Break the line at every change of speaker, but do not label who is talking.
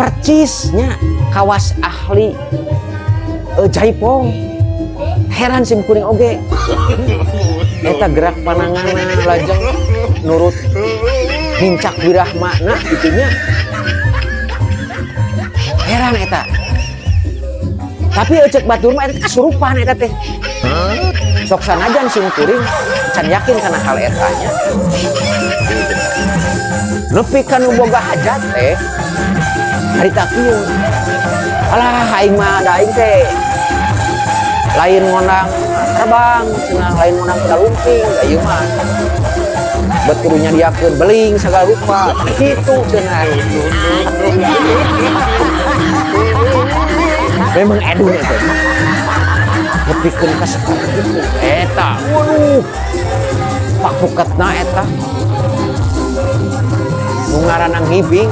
Percisnya kawas ahli jaipong. Heran sim kuring oge eta gerak pananganna lajeng nurut nincak wirahmana gitu nya. Heran eta, tapi cek batur mah eta kasurupan eta teh. Sok sanajan sim kuring can yakin kana hal eta nya. Nepi ka nu boga hajat teh harita kieu, "Alah, aing mah da aing teh lain ngondang terbang cenah, lain ngondang kuda lumping, da ieu mah bet kudu nyadiakeun beling segala rupa," kitu cenah. Memang edun eta nepikeun ka sekolah gitu eta. Waduh, pakuketna eta nu ngaranna ngibing.